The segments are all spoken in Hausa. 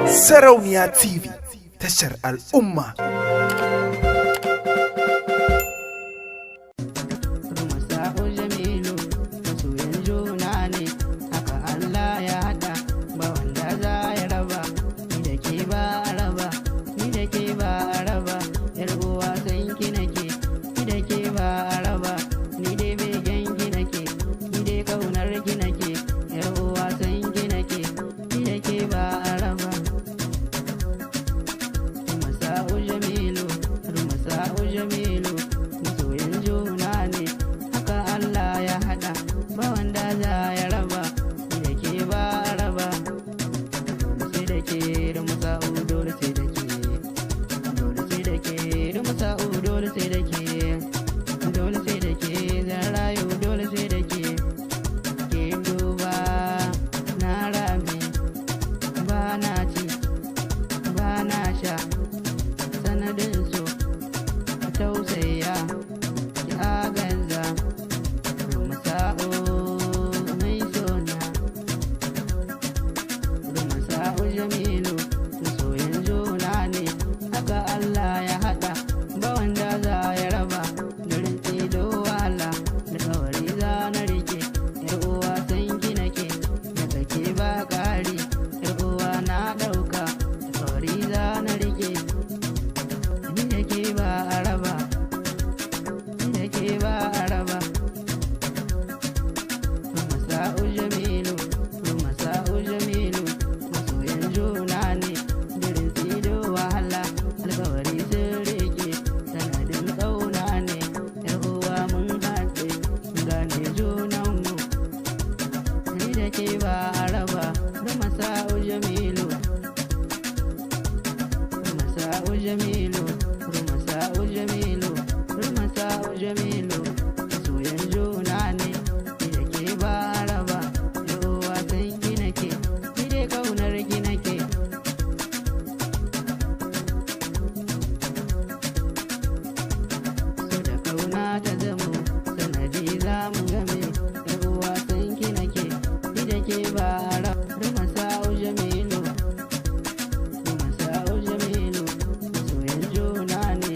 Sarauniya TV, tashar al'umma. Masa'u Jamilu, masoyan juna ne, haka Allah ya haɗa, ba wanda za ya raba. Ni da ke ba a raba, ni da ke ba a raba, yar uwa san ki nake, ni da ke ba a raba, ni dai begen ki nake, ni dai kaunar ki nake, yar uwa san ki nake, ni da ke ba a raba. Masa'u Jamilu, Masa'u Jamilu, masoyan juna ne, haka Allah ya haɗa, ba wanda za ya raba, ni da ke ba a raba. Dole sai da ke da Masa'u, dole sai da ke, dole sai da ke da Masa'u, dole sai da ke, dole sai da ke zan rayu, dole sai da ke. Ke duba na rame, ba na ci, ba na sha, sanadin so tausaya ki agaza. Masa'u mai sona, Masa'u Jamilu, masoyan juna ne, haka Allah ya haɗa, ba wanda za ya raba. Da rinsi da wahala da kawari za na rike, yar uwa san ki nake, da kake ba ƙari, yar uwa na ɗauka, da kawari za na rike. Ni da ke ba a raba, ni da ke ba a raba. Masa'u Jamilu, Masa'u Jamilu, masoyan juna ne, dirin tsido wahala, alkawari sun rike, sanadin ƙauna ne, yar uwa mun haɗe, gane junanmu. Ni da ke ba a raba, Masa'u Jamilu, Masa'u Jamilu, Masa'u Jamilu, Masa'u Jamilu, masoyan juna ne, ni da ke ba a raba, yar uwa san ki nake, ni dai kaunar ki nake. So da kauna ta zamo sanadi za mu game, yar uwa san ki nake, ni da ke ba a raba. Masa'u Jamilu, Masa'u Jamilu, masoyan juna ne,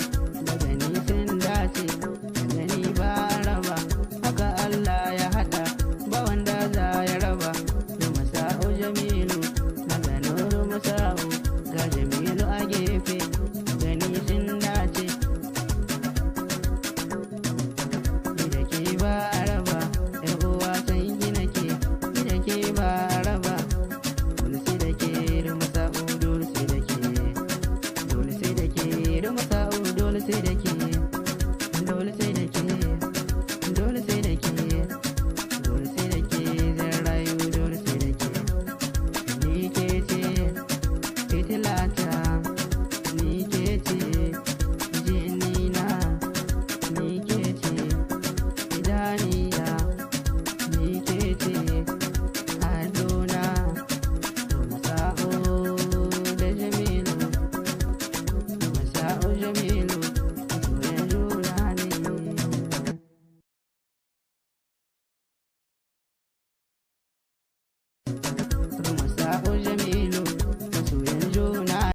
daga ni sun dace, daga ni ba a raba, haka Allah ya haɗa, ba wanda za ya raba. Masa'u Jamilu, na gano Masa'u, ga Jamilu a gefe, gani sun dace. Ni da ke ba a raba, yar uwa san ki nake, ni da ke ba a raba. Dole sai da ke da Masa'u, dole sai da ke, dole sai da ke da Masa'u, dole sai da ke.